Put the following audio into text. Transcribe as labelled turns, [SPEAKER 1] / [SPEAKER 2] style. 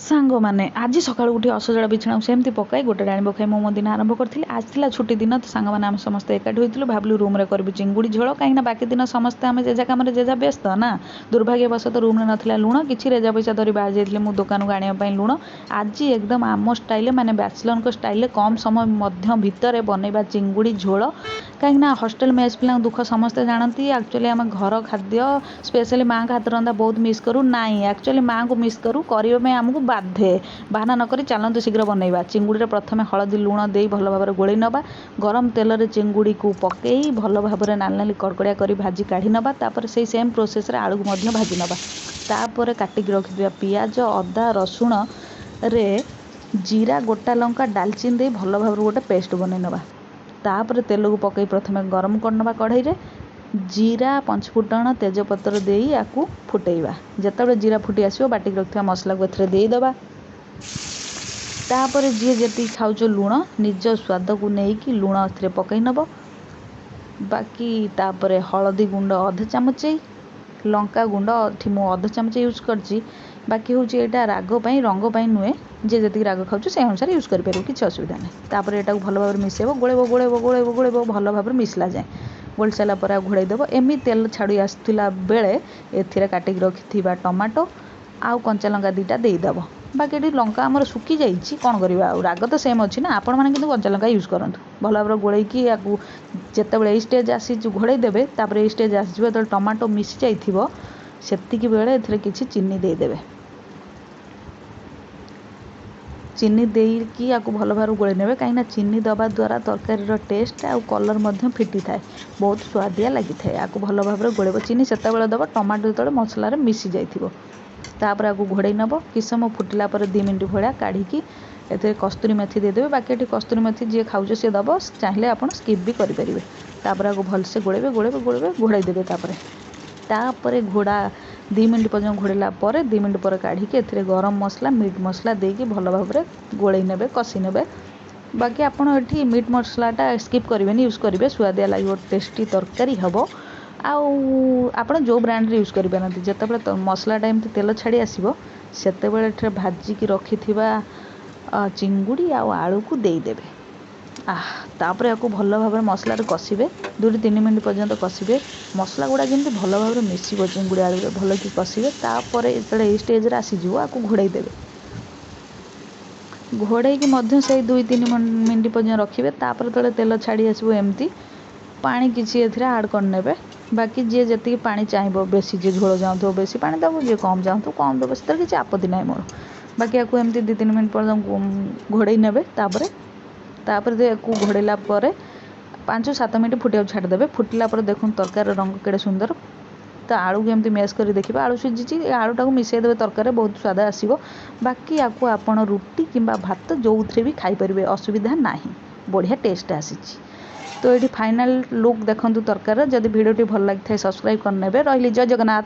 [SPEAKER 1] ସାଙ୍ଗମାନେ, ଆଜି ସକାଳୁ ଉଠି ଅସଜଡ଼ା ବିଛଣାକୁ ସେମିତି ପକାଇ ଗୋଟେ ଡାଳିମ୍ବ ଖାଇ ମୁଁ ମୋ ଦିନ ଆରମ୍ଭ କରିଥିଲି। ଆଜି ଥିଲା ଛୁଟି ଦିନ, ତ ସାଙ୍ଗମାନେ ଆମେ ସମସ୍ତେ ଏକାଠି ହୋଇଥିଲୁ। ଭାବିଲୁ ରୁମ୍ରେ କରିବୁ ଚିଙ୍ଗୁଡ଼ି ଝୋଳ, କାହିଁକିନା ବାକି ଦିନ ସମସ୍ତେ ଆମେ ଯେଝା କାମରେ ଯେଝା ବ୍ୟସ୍ତ ନା। ଦୁର୍ଭାଗ୍ୟବଶତଃ ରୁମ୍ରେ ନଥିଲା ଲୁଣ। କିଛି ରେଜା ପଇସା ଧରି ବାହାରି ଯାଇଥିଲି ମୁଁ ଦୋକାନକୁ ଆଣିବା ପାଇଁ ଲୁଣ। ଆଜି ଏକଦମ ଆମ ଷ୍ଟାଇଲ୍ରେ, ମାନେ ବ୍ୟାଚଲର୍ଙ୍କ ଷ୍ଟାଇଲ୍ରେ କମ୍ ସମୟ ମଧ୍ୟ ଭିତରେ ବନେଇବା ଚିଙ୍ଗୁଡ଼ି ଝୋଳ। କାହିଁକିନା ହଷ୍ଟେଲ ମେସ୍ ପିଲାଙ୍କ ଦୁଃଖ ସମସ୍ତେ ଜାଣନ୍ତି। ଆକ୍ଚୁଆଲି ଆମେ ଘର ଖାଦ୍ୟ, ସ୍ପେଶାଲି ମାଆଙ୍କ ହାତ ରନ୍ଧା ବହୁତ ମିସ୍ କରୁ। ନାଇଁ, ଆକ୍ଚୁଆଲି ମାଆଙ୍କୁ ମିସ୍ କରୁ, କରିବା ପାଇଁ ଆମକୁ ବାଧେ। ବାହାନା ନ କରି ଚାଲନ୍ତୁ ଶୀଘ୍ର ବନେଇବା। ଚିଙ୍ଗୁଡ଼ିରେ ପ୍ରଥମେ ହଳଦୀ ଲୁଣ ଦେଇ ଭଲ ଭାବରେ ଗୋଳେଇ ନେବା। ଗରମ ତେଲରେ ଚିଙ୍ଗୁଡ଼ିକୁ ପକାଇ ଭଲ ଭାବରେ ନାଲି ନାଲି କଡ଼କଡ଼ିଆ କରି ଭାଜି କାଢ଼ି ନେବା। ତାପରେ ସେଇ ସେମ୍ ପ୍ରୋସେସ୍ରେ ଆଳୁକୁ ମଧ୍ୟ ଭାଜି ନେବା। ତାପରେ କାଟିକି ରଖିଥିବା ପିଆଜ, ଅଦା, ରସୁଣରେ ଜିରା, ଗୋଟା ଲଙ୍କା, ଡାଲଚିନି ଦେଇ ଭଲ ଭାବରେ ଗୋଟେ ପେଷ୍ଟ ବନେଇ ନେବା। ତାପରେ ତେଲକୁ ପକାଇ ପ୍ରଥମେ ଗରମ କରିନେବା। କଢ଼େଇରେ ଜିରା, ପଞ୍ଚଫୁଟଣ, ତେଜପତ୍ର ଦେଇ ୟାକୁ ଫୁଟେଇବା। ଯେତେବେଳେ ଜିରା ଫୁଟି ଆସିବ, ବାଟିକି ରଖିଥିବା ମସଲାକୁ ଏଥିରେ ଦେଇଦେବା। ତାପରେ ଯିଏ ଯେତିକି ଖାଉଛ ଲୁଣ, ନିଜ ସ୍ୱାଦକୁ ନେଇକି ଲୁଣ ଏଥିରେ ପକାଇ ନେବ। ବାକି ତାପରେ ହଳଦୀ ଗୁଣ୍ଡ ଅଧ ଚାମଚ, ଲଙ୍କା ଗୁଣ୍ଡ ଏଠି ମୁଁ ଅଧ ଚାମଚ ୟୁଜ୍ କରିଛି। ବାକି ହେଉଛି ଏଇଟା ରାଗ ପାଇଁ, ରଙ୍ଗ ପାଇଁ ନୁହେଁ। ଯିଏ ଯେତିକି ରାଗ ଖାଉଛୁ ସେଇ ଅନୁସାରେ ୟୁଜ୍ କରିପାରିବ, କିଛି ଅସୁବିଧା ନାହିଁ। ତାପରେ ଏଟାକୁ ଭଲ ଭାବରେ ମିଶାଇବ, ଗୋଳେଇବ, ଗୋଳେଇବ, ଗୋଳେଇବ, ଗୋଳେଇବ, ଭଲ ଭାବରେ ମିଶିଲା ଯାଏଁ। ଗୋଳି ସାରିଲା ପରେ ଆଉ ଘୋଡ଼େଇ ଦେବ। ଏମିତି ତେଲ ଛାଡ଼ି ଆସୁଥିଲା ବେଳେ ଏଥିରେ କାଟିକି ରଖିଥିବା ଟମାଟୋ ଆଉ କଞ୍ଚା ଲଙ୍କା ଦୁଇଟା ଦେଇଦେବ। ବାକି ଏଠି ଲଙ୍କା ଆମର ଶୁଖି ଯାଇଛି, କ'ଣ କରିବା ଆଉ, ରାଗ ତ ସେମ୍ ଅଛି ନା। ଆପଣମାନେ କିନ୍ତୁ କଞ୍ଚା ଲଙ୍କା ୟୁଜ୍ କରନ୍ତୁ। ଭଲ ଭାବରେ ଗୋଳେଇକି ୟାକୁ ଯେତେବେଳେ ଏଇ ଷ୍ଟେଜ୍ ଆସିଛି ଘୋଡ଼େଇ ଦେବେ। ତାପରେ ଏଇ ଷ୍ଟେଜ୍ ଆସିଯିବ, ଯେତେବେଳେ ଟମାଟୋ ମିଶି ଯାଇଥିବ, ସେତିକି ବେଳେ ଏଥିରେ କିଛି ଚିନି ଦେଇଦେବେ। ଚିନି ଦେଇକି ୟାକୁ ଭଲ ଭାବରେ ଗୋଳେଇ ନେବେ, କାହିଁକିନା ଚିନି ଦେବା ଦ୍ୱାରା ତରକାରୀର ଟେଷ୍ଟ ଆଉ କଲର୍ ମଧ୍ୟ ଫିଟିଥାଏ, ବହୁତ ସୁଆଦିଆ ଲାଗିଥାଏ। ୟାକୁ ଭଲ ଭାବରେ ଗୋଳେଇବ। ଚିନି ସେତେବେଳେ ଦେବ, ଟମାଟୋ ଯେତେବେଳେ ମସଲାରେ ମିଶି ଯାଇଥିବ। ତାପରେ ଆକୁ ଘୋଡ଼େଇ ନେବ। କିଛି ସମୟ ଫୁଟିଲା ପରେ 2 ମିନିଟ୍ ଭଳିଆ କାଢ଼ିକି ଏଥିରେ କସ୍ତୁରୀ ମେଥି ଦେଇଦେବେ। ବାକି ଏଠି କସ୍ତୁରୀ ମେଥି ଯିଏ ଖାଉଛ ସିଏ ଦେବ, ଚାହିଁଲେ ଆପଣ ସ୍କିପ୍ ବି କରିପାରିବେ। ତାପରେ ଆକୁ ଭଲସେ ଗୋଳେଇବେ, ଗୋଳେଇବେ, ଗୋଳେଇବେ, ଘୋଡ଼େଇ ଦେବେ। ତାପରେ ଘୋଡ଼ା 2 ମିନିଟ୍ ପର୍ଯ୍ୟନ୍ତ ଘୋଡ଼େଇଲା ପରେ 2 ମିନିଟ୍ ପରେ କାଢ଼ିକି ଏଥିରେ ଗରମ ମସଲା, ମିଟ୍ ମସଲା ଦେଇକି ଭଲ ଭାବରେ ଗୋଳେଇ ନେବେ, କଷି ନେବେ। ବାକି ଆପଣ ଏଠି ମିଟ୍ ମସଲାଟା ସ୍କିପ୍ କରିବେନି, ୟୁଜ୍ କରିବେ, ସୁଆଦିଆ ଲାଗିବ, ଟେଷ୍ଟି ତରକାରୀ ହେବ। ଆଉ ଆପଣ ଯେଉଁ ବ୍ରାଣ୍ଡରେ ୟୁଜ୍ କରିପାରନ୍ତି। ଯେତେବେଳେ ମସଲାଟା ଏମିତି ତେଲ ଛାଡ଼ି ଆସିବ, ସେତେବେଳେ ଏଥିରେ ଭାଜିକି ରଖିଥିବା ଚିଙ୍ଗୁଡ଼ି ଆଉ ଆଳୁକୁ ଦେଇଦେବେ। ତାପରେ ୟାକୁ ଭଲ ଭାବରେ ମସଲାରେ କଷିବେ, 2ରୁ 3 ମିନିଟ୍ ପର୍ଯ୍ୟନ୍ତ କଷିବେ। ମସଲା ଗୁଡ଼ା ଯେମିତି ଭଲ ଭାବରେ ମିଶିବ ଚିଙ୍ଗୁଡ଼ି ଆଳୁରେ, ଭଲକି କଷିବେ। ତାପରେ ଯେତେବେଳେ ଏଇ ଷ୍ଟେଜ୍ରେ ଆସିଯିବ, ଆକୁ ଘୋଡ଼େଇ ଦେବେ। ଘୋଡ଼େଇକି ମଧ୍ୟ ସେଇ 2-3 ମିନିଟ୍ ପର୍ଯ୍ୟନ୍ତ ରଖିବେ। ତାପରେ ଯେତେବେଳେ ତେଲ ଛାଡ଼ି ଆସିବ, ଏମିତି ପାଣି କିଛି ଏଥିରେ ଆଡ଼୍ କରିନେବେ। ବାକି ଯିଏ ଯେତିକି ପାଣି ଚାହିଁବ, ବେଶୀ ଯିଏ ଝୋଳ ଚାହୁଁଥିବ ବେଶୀ ପାଣି ଦେବ, ଯିଏ କମ୍ ଚାହୁଁଥିବ କମ୍ ଦେବ, ସେଥିରେ କିଛି ଆପତ୍ତି ନାହିଁ ମୋର। ବାକି ୟାକୁ ଏମିତି 2-3 ମିନିଟ୍ ପର୍ଯ୍ୟନ୍ତ ଘୋଡ଼େଇ ନେବେ। ତାପରେ ୟାକୁ ଘୋଡ଼େଇଲା ପରେ 5-7 ମିନିଟ୍ ଫୁଟିବାକୁ ଛାଡ଼ିଦେବେ। ଫୁଟିଲା ପରେ ଦେଖନ୍ତୁ ତରକାରୀର ରଙ୍ଗ କେଡ଼େ ସୁନ୍ଦର। ତ ଆଳୁକୁ ଏମିତି ମ୍ୟାସ୍ କରି ଦେଖିବେ, ଆଳୁ ସିଝିଛି। ଏ ଆଳୁଟାକୁ ମିଶାଇ ଦେବେ ତରକାରୀରେ, ବହୁତ ସ୍ୱାଦ ଆସିବ। ବାକି ୟାକୁ ଆପଣ ରୁଟି କିମ୍ବା ଭାତ ଯେଉଁଥିରେ ବି ଖାଇପାରିବେ, ଅସୁବିଧା ନାହିଁ, ବଢ଼ିଆ ଟେଷ୍ଟ ଆସିଛି। ତ ଏଇଠି ଫାଇନାଲ୍ ଲୁକ୍ ଦେଖନ୍ତୁ ତରକାରୀର। ଯଦି ଭିଡ଼ିଓଟି ଭଲ ଲାଗିଥାଏ, ସବସ୍କ୍ରାଇବ୍ କରିନେବେ। ରହିଲି, ଜୟ ଜଗନ୍ନାଥ।